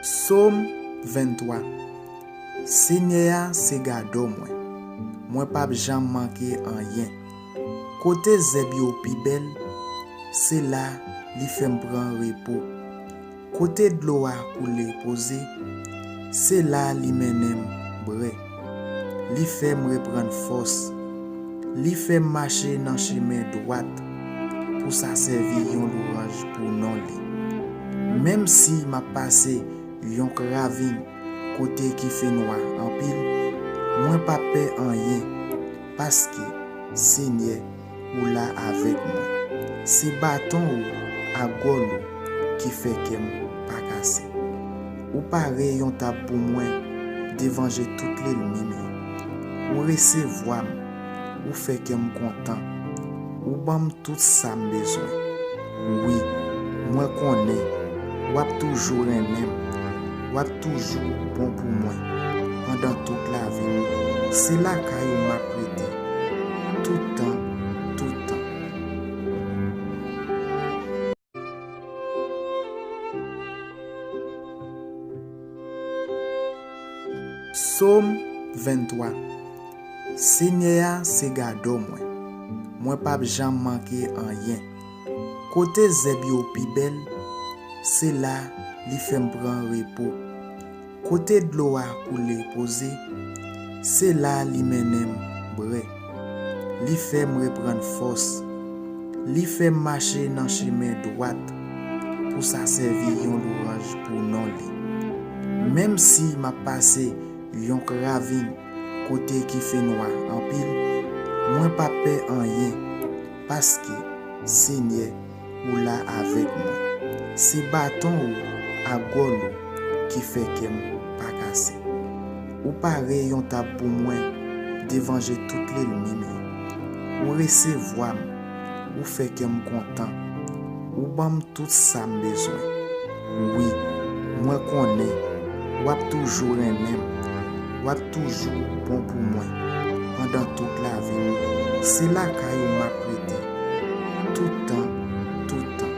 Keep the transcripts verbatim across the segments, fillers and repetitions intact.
Sòm venntwa. Senyè a se gadò mwen. Mwen p ap janm manke anyen. Kote zèb yo pi bèl, se la li fè m pran repo. Kote dlo a koule poze, se la li mennen m bwè. Li fè m reprann fòs. Li fè m mache nan chemen dwat pou sa sèvi yon lwanj pou non li. Menm si m ap pase yon ravin kote ki fenwa anpil, mwen p ap pè anyen, paske Senyè ou la avèk mwen. Se baton ou ak gòl ou ki fè kè m pa kase. Ou pare yon tab pou mwen devan je tout lènmi m yo. Ou resevwa m, ou fè kè m kontan. Ou ban m tout sa m bezwen. Wi, mwen konnen w ap toujou renmen m. W ap toujou bon pou mwen pandan tout lavi m. Se lakay ou m ap rete tout tan, tout tan. Sòm venntwa. Senyè a se gadò mwen. Mwen p ap janm manke anyen. Kote zèb yo pi bèl, se la li fè m pran repo. Kote dlo a koule poze, se la li mennen m bwè. Li fè m reprann fòs. Li fè m mache nan chemen dwat pou sa sèvi yon lwanj pou non li. Menm si m ap pase yon ravin kote ki fenwa anpil, mwen p ap pè anyen, paske Senyè ou la avèk mwen. Se baton ou ak gòl ou ki fè kè m pa kase. Ou pare yon tab pou mwen devan je tout lènmi m yo. Ou resevwa m, ou fè kè m kontan. Ou ban m tout sa m bezwen. Wi, mwen konnen w ap toujou renmen m. W ap toujou bon pou mwen pandan tout lavi m. Se lakay ou m ap rete tout tan, tout tan.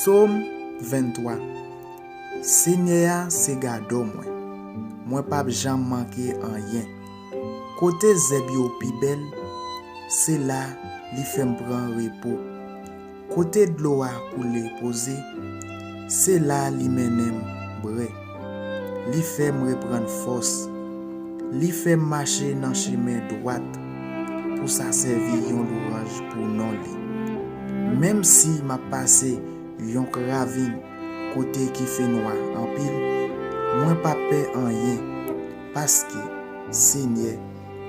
Sòm venntwa. Senyè a se gadò mwen. Mwen p ap janm manke anyen. Kote zèb yo pi bèl, se la li fè m pran repo. Kote dlo a koule poze, se la li mennen m bwè. Li fè m reprann fòs. Li fè m mache nan chemen dwat pou sa sèvi yon lwanj pou non li. Menm si m ap pase yon ravin kote ki fenwa anpil, mwen p ap pè anyen, paske Senyè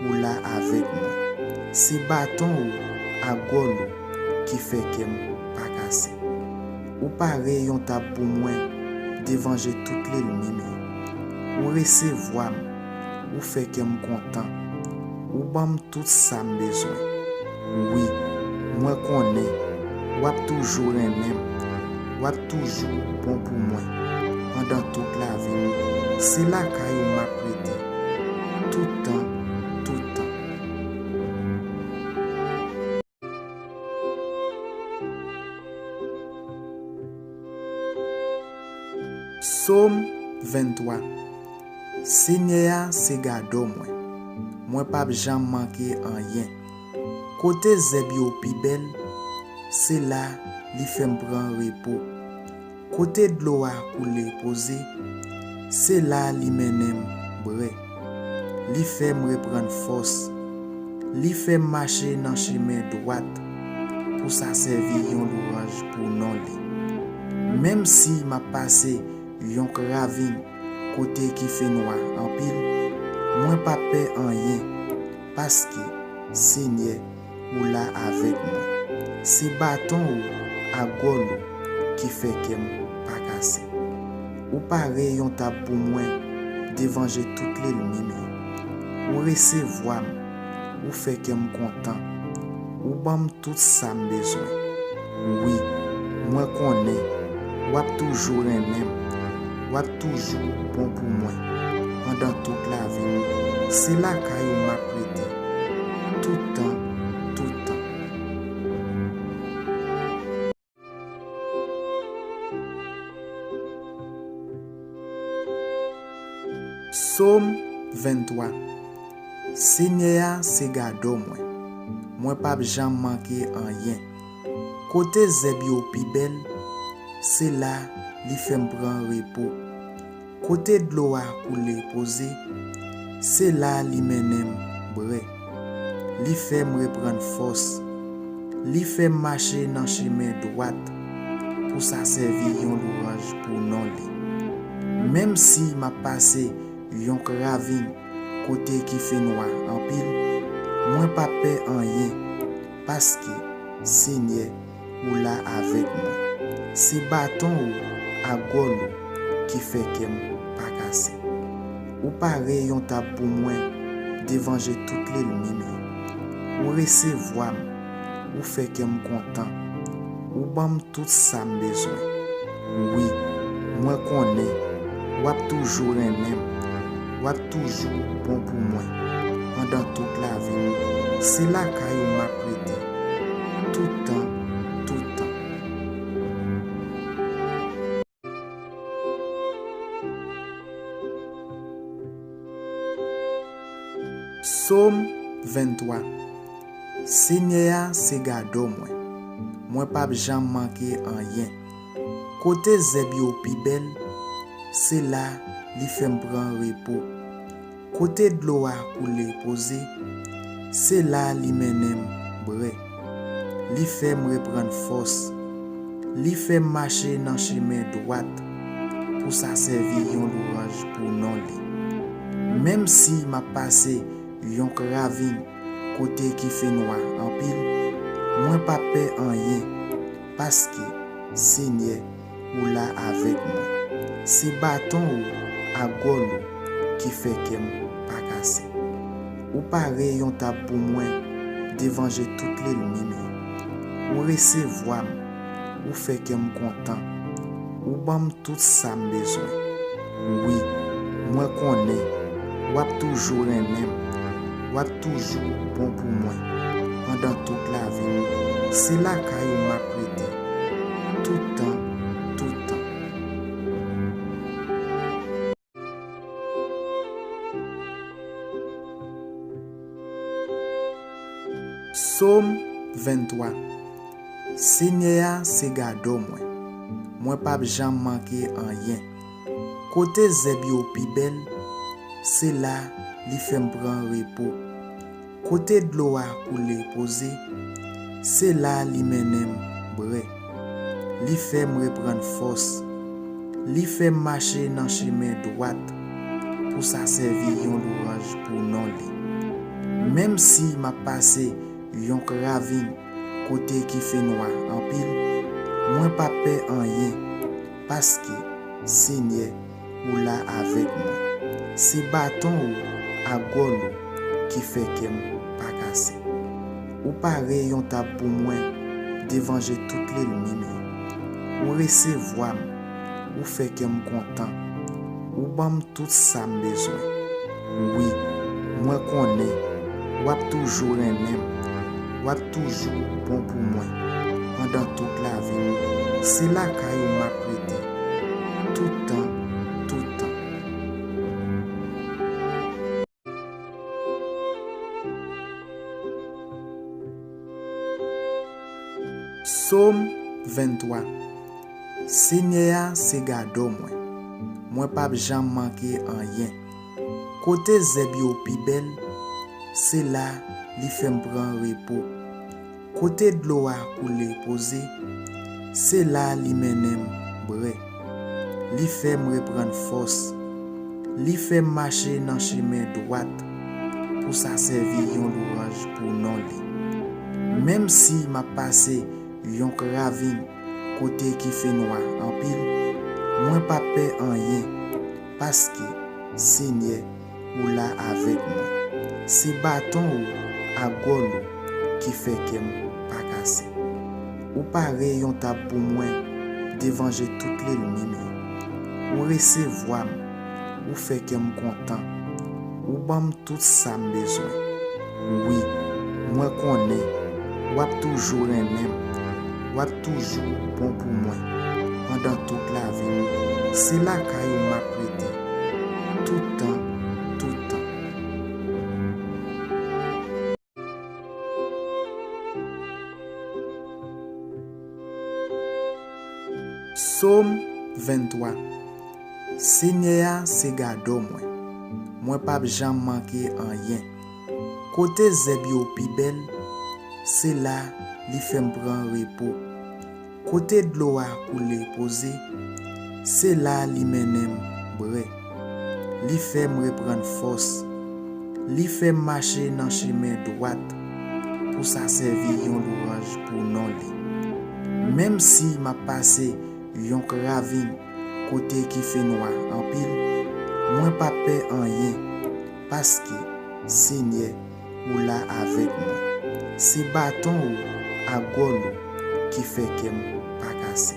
ou la avèk mwen. Se baton ou ak gòl ou ki fè kè m pa kase. Ou pare yon tab pou mwen devan je tout lènmi m yo. Ou resevwa m, ou fè kè m kontan. Ou ban m tout sa m bezwen. Wi, mwen konnen w ap toujou renmen m. W ap toujou bon pou mwen pandan tout lavi m. Se lakay ou m ap rete tout tan, tout tan. Sòm venntwa. Senyè a se gadò mwen. Mwen p ap janm manke anyen. Kote zèb yo pi bèl, se la li fè m pran repo. Kote dlo a koule poze, se la li mennen m bwè. Li fè m reprann fòs. Li fè m mache nan chemen dwat pou sa sèvi yon lwanj pou non li. Menm si m ap pase yon ravin kote ki fenwa anpil, mwen p ap pè anyen, paske Senyè ou la avèk mwen. Se baton ou ak gòl ou ki fè kè m pa kase. Ou pare yon tab pou mwen devan je tout lènmi m yo. Ou resevwa m, ou fè kè m kontan. Ou ban m tout sa m bezwen. Wi, mwen konnen w ap toujou renmen m. W ap toujou bon pou mwen pandan tout lavi m. Se lakay ou m ap rete tout tan, Sòm venntwa. Senyè a se gadò mwen. Mwen p ap janm manke anyen. Kote zèb yo pi bèl, se la li fè m pran repo. Kote dlo a koule poze, se la li mennen m bwè. Li fè m reprann fòs. Li fè m mache nan chemen dwat pou sa sèvi yon lwanj pou non li. Menm si m ap pase yon ravin kote ki fenwa anpil, mwen p ap pè anyen, paske Senyè ou la avèk mwen. Se baton ou ak gòl ou ki fè kè m pa kase. Ou pare yon tab pou mwen devan je tout lènmi m yo. Ou resevwa m, ou fè kè m kontan. Ou ban m tout sa m bezwen. Wi, mwen konnen w ap toujou renmen m. W ap toujou bon pou mwen pandan tout lavi m. Se lakay ou m ap rete tout tan, tout tan. Sòm venntwa. Senyè a se gadò mwen. Mwen p ap janm manke anyen. Kote zèb yo pi bèl, se la li fè m pran repo. Kote dlo a koule poze, se la li mennen m bwè. Li fè m reprann fòs. Li fè m mache nan chemen dwat pou sa sèvi yon lwanj pou non li. Menm si m ap pase yon ravin kote ki fenwa anpil, mwen p ap pè anyen, paske Senyè ou la avèk mwen. Se baton ou ak gòl ou ki fè kè m pa kase. Ou pare yon tab pou mwen devan je tout lènmi m yo. Ou resevwa m, ou fè kè m kontan. Ou ban m tout sa m bezwen. Wi, mwen konnen w ap toujou renmen m. W ap toujou bon pou mwen pandan tout lavi m. Se lakay ou m ap rete tout tan, tout tan. Sòm venntwa. Senyè a se gadò mwen. Mwen p ap janm manke anyen. Kote zèb yo pi bèl, se la li fè m pran repo. Kote dlo a koule poze, se la li mennen m bwè. Li fè m reprann fòs. Li fè m mache nan chemen dwat pou sa sèvi yon lwanj pou non li. Menm si m ap pase yon ravin kote ki fenwa anpil, mwen p ap pè anyen, paske Senyè ou la avèk mwen. Se baton ou ak gòl ou ki fè kè m pa kase. Ou pare yon tab pou mwen devan je tout lènmi m yo. Ou resevwa m, ou fè kè m kontan. Ou ban m tout sa m bezwen. Wi, mwen konnen w ap toujou renmen m. W ap toujou bon pou mwen pandan tout lavi m. Se lakay ou m ap rete tout tan, tout tan. Sòm venntwa. Senyè a se gadò mwen. Mwen p ap janm manke anyen. Kote zèb yo pi bèl, se la li fè m pran repo. Kote dlo a koule poze, se la li mennen m bwè. Li fè m reprann fòs. Li fè m mache nan chemen dwat pou sa sèvi yon lwanj pou non li. Menm si m ap pase yon ravin kote ki fenwa anpil, mwen p ap pè anyen, paske Senyè ou la avèk mwen. Se baton ou ak gòl ou ki fè kè m pa kase. Ou pare yon tab pou mwen devan je tout lènmi m yo. Ou resevwa m, ou fè kè m kontan. Ou ban m tout sa m bezwen. Wi, mwen konnen w ap toujou renmen m. W ap toujou bon pou mwen pandan tout lavi m. Se lakay ou m ap rete tout tan, Sòm venntwa. Senyè a se gadò mwen. Mwen p ap janm manke anyen. Kote zèb yo pi bèl, se la li fè m pran repo. Kote dlo a koule poze, se la li mennen m bwè. Li fè m reprann fòs. Li fè m mache nan chemen dwat pou sa sèvi yon lwanj pou non li. Menm si m ap pase yon ravin kote ki fenwa anpil, mwen p ap pè anyen, paske Senyè ou la avèk mwen. Se baton ou ak gòl ou ki fè kè m pa kase.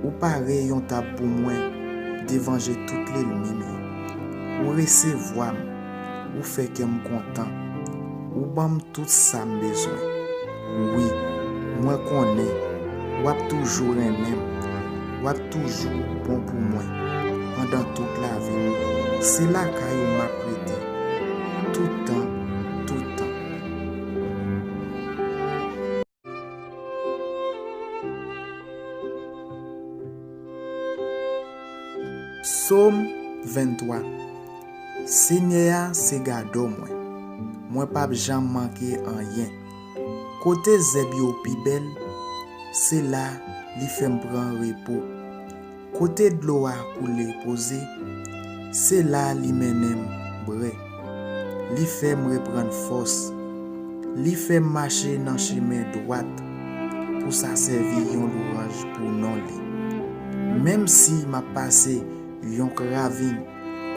Ou pare yon tab pou mwen devan je tout lènmi m yo. Ou resevwa m, ou fè kè m kontan. Ou ban m tout sa m bezwen. Wi, mwen konnen w ap toujou renmen m. W ap toujou bon pou mwen pandan tout lavi m. Se lakay ou m ap rete, tout tan, tout tan. Sòm venntwa. Senyè a se gadò mwen. Mwen p ap janm manke anyen. Kote zèb yo pi bèl, se la li fè m pran repo. Kote dlo a koule poze, se la li mennen m bwè. Li fè m reprann fòs. Li fè m mache nan chemen dwat pou sa sèvi yon lwanj pou non li. Menm si m ap pase yon ravin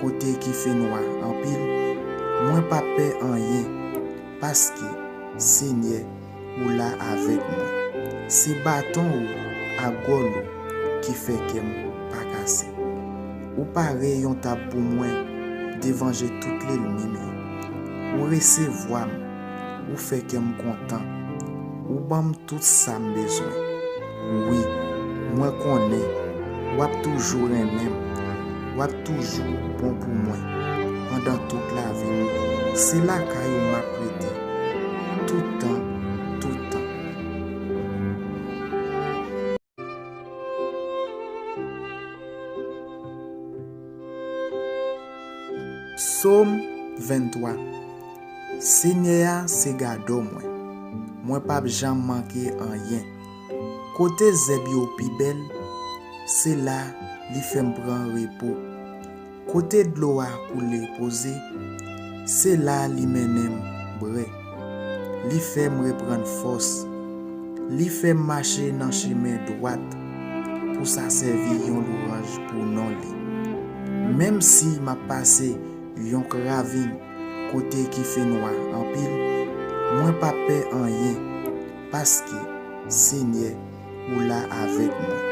kote ki fenwa anpil, mwen p ap pè anyen, paske Senyè ou la avèk mwen. Se baton ou ak gòl ou ki fè kè m pa kase. Ou pare yon tab pou mwen devan je tout lènmi m yo. Ou resevwa m, ou fè kè m kontan. Ou ban m tout sa m bezwen. Wi, mwen konnen w ap toujou renmen m. W ap toujou bon pou mwen pandan tout lavi m. Se lakay ou m ap rete, tout tan, tout tan. Sòm venntwa. Senyè a se gadò mwen. Mwen p ap janm manke anyen. Kote zèb yo pi bèl, se la li fè m pran repo. Kote dlo a koule poze, se la li mennen m bwè. Li fè m reprann fòs. Li fè m mache nan chemen dwat pou sa sèvi yon lwanj pou non li. Menm si m ap pase yon ravin kote ki fenwa anpil, mwen p ap pè anyen, paske Senyè ou la avèk mwen.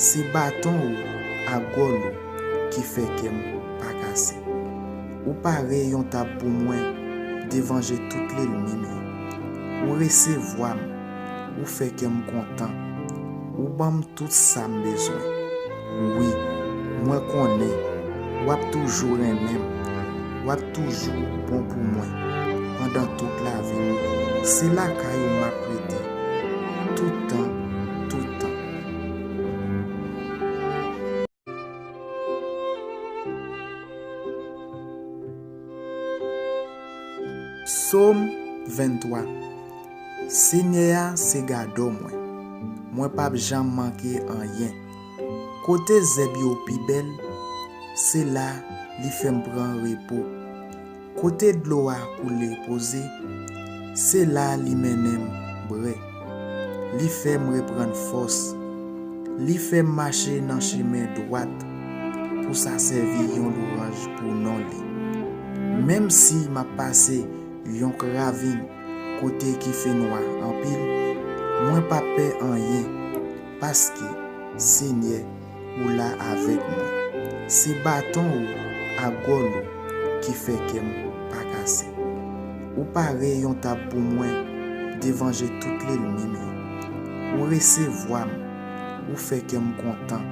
Se baton ou ak gòl ou ki fè kè m pa kase. Ou pare yon tab pou mwen devan je tout lènmi m yo. Ou resevwa m, ou fè kè m kontan. Ou ban m tout sa m bezwen. Wi, mwen konnen w ap toujou renmen m. W ap toujou bon pou mwen pandan tout lavi m. Se lakay ou m ap rete, tout tan, tout tan. Sòm venntwa. Senyè a se gadò mwen. Mwen p ap janm manke anyen. Kote zèb yo pi bèl, se la li fè m pran repo. Kote dlo a koule poze, se la li mennen m bwè. Li fè m reprann fòs. Li fè m mache nan chemen dwat pou sa sèvi yon lwanj pou non li. Menm si m ap pase yon ravin kote ki fenwa anpil, mwen p ap pè anyen, paske Senyè ou la avèk mwen. Se baton ou ak gòl ou ki fè kè m pa kase. Ou pare yon tab pou mwen devan je tout lènmi m yo. Ou resevwa m, ou fè kè m kontan.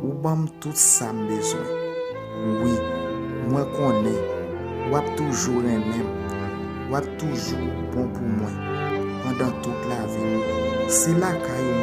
Ou ban m tout sa m bezwen. Wi, mwen konnen w ap toujou renmen m. W ap toujou bon pou mwen pandan tout lavi m. Se lakay ou